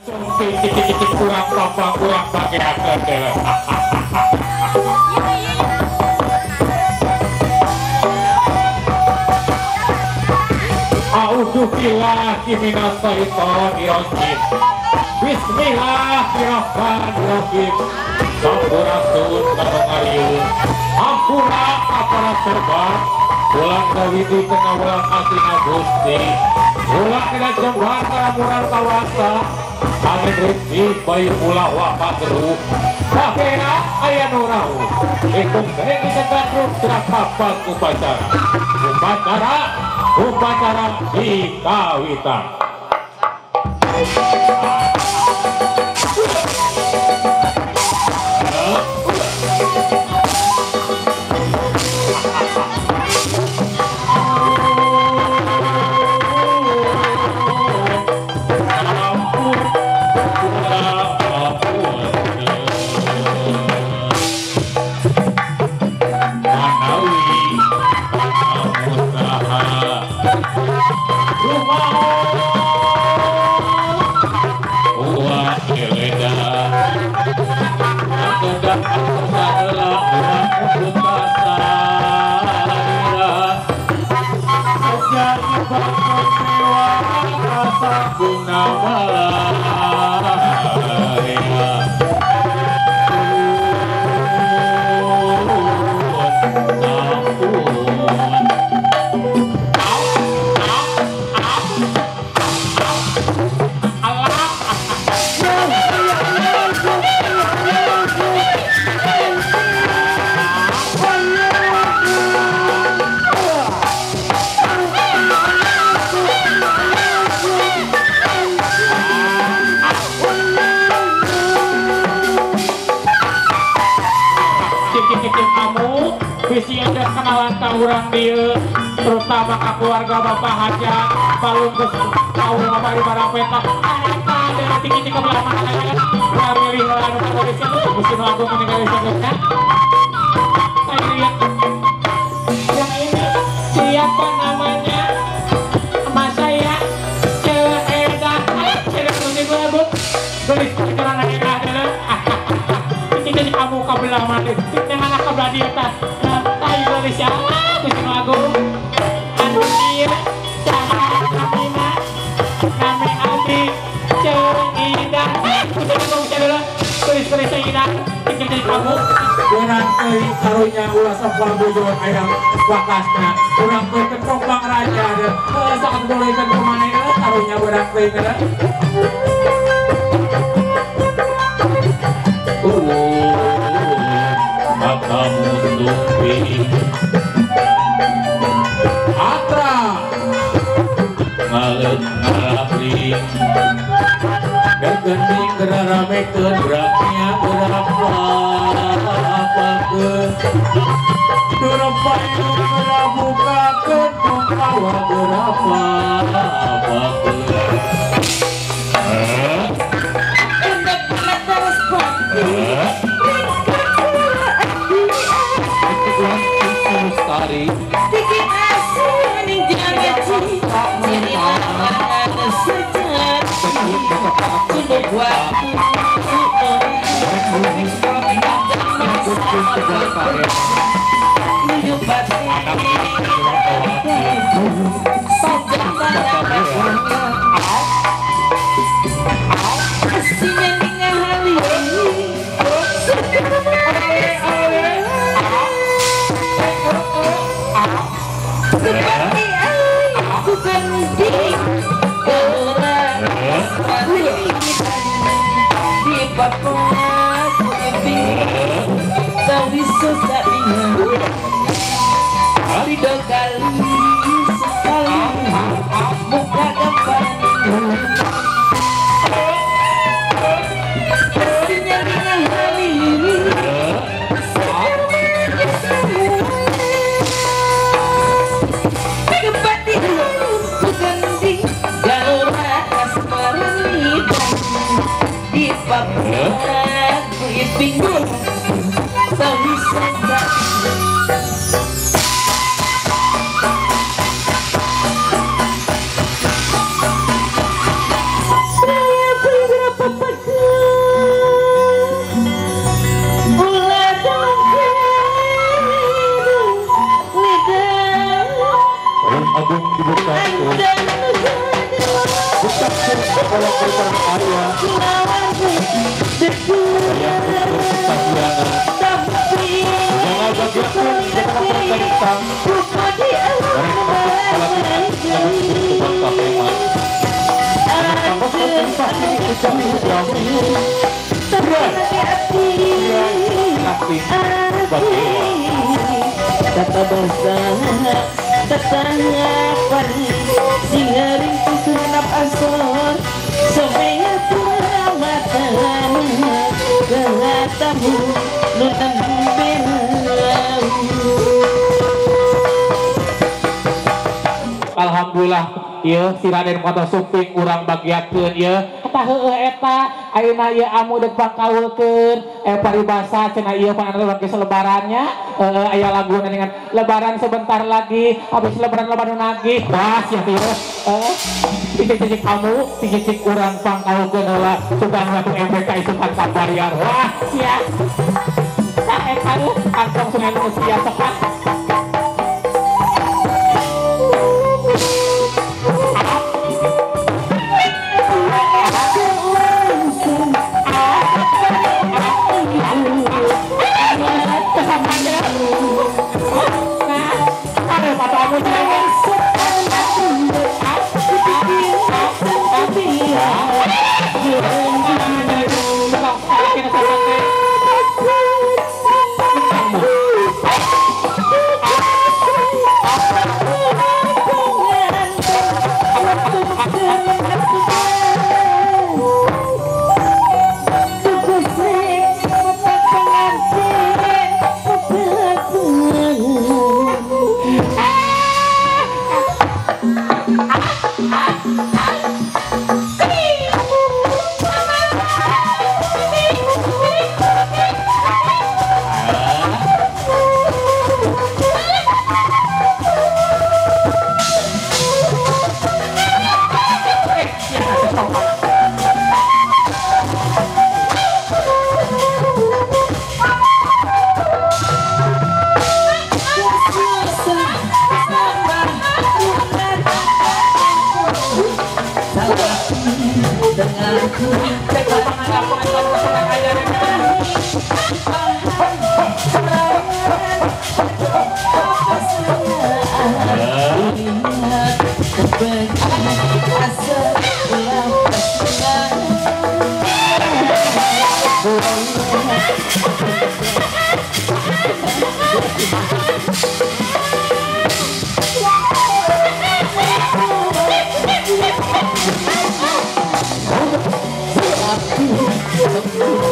Cicik kurang tompong kurang pakai akal. A'udzubillahi minasyaitonirrajim. Bismillahirrahmanirrahim. Sampurasun kanongariung. Ampura kapara serban. Ulang dawidi kena ulang asina Gusti. Ulang kena jembar kalamuran kawasa. Angin rizki bayi ulah wapat ruh. Kahena aya nurahu. Ikung bengi cengkatruk gerak papan upacara. Upacara upacara di kawitan. Orang dia terutama ke keluarga Bapak Hajat Palung ke tahu apa di barang peta ada tinggi tinggi belah mana kan milih anu kadoriskan mesti lagu meninggalkan kan saya lihat yang ini siapa namanya mas saya cewek edah cewek putih gue bu gelis karena edah adalah tinggi kamu ke belah mana jangan ke belah dia tas siapa Gusti Agung anu ieu saha namina nami abdi Ceung Ida Gusti Agung cenah tulis-tulis Ida cicing kamu urang euy karunya ulah sapoal bojo aya wakasna urang teh ketopang raja heuh sok bolehkeun ku maneh karunya urang teh matamu sumpi atra ngalet ngarapri gegening geraramekeun geraknya gerapa-apakeun Durepay gerabukakeun pungkawa gerapa-apakeun kolong berperang aya. Jangan bagiakan jangan pertentang. Kata bahasa tetapan singering kusunap asor sampai perawatan kehatamu nonton. Alhamdulillah ieu si Raden Moto Suping urang bagiakeun ieu eta heueuh eta ayeuna ieu amu deuk pangkaulkeun paribasa cenah ieu panana geus lebarannya aya laguna dengan lebaran sebentar lagi habis lebaran lebaran lagi wah sia ieu cicik amu cicik urang pangkaulkeun heula sugan ratu MPK isukan kabarian wah sia tah eta kantong sungai nu sia sepat. Aku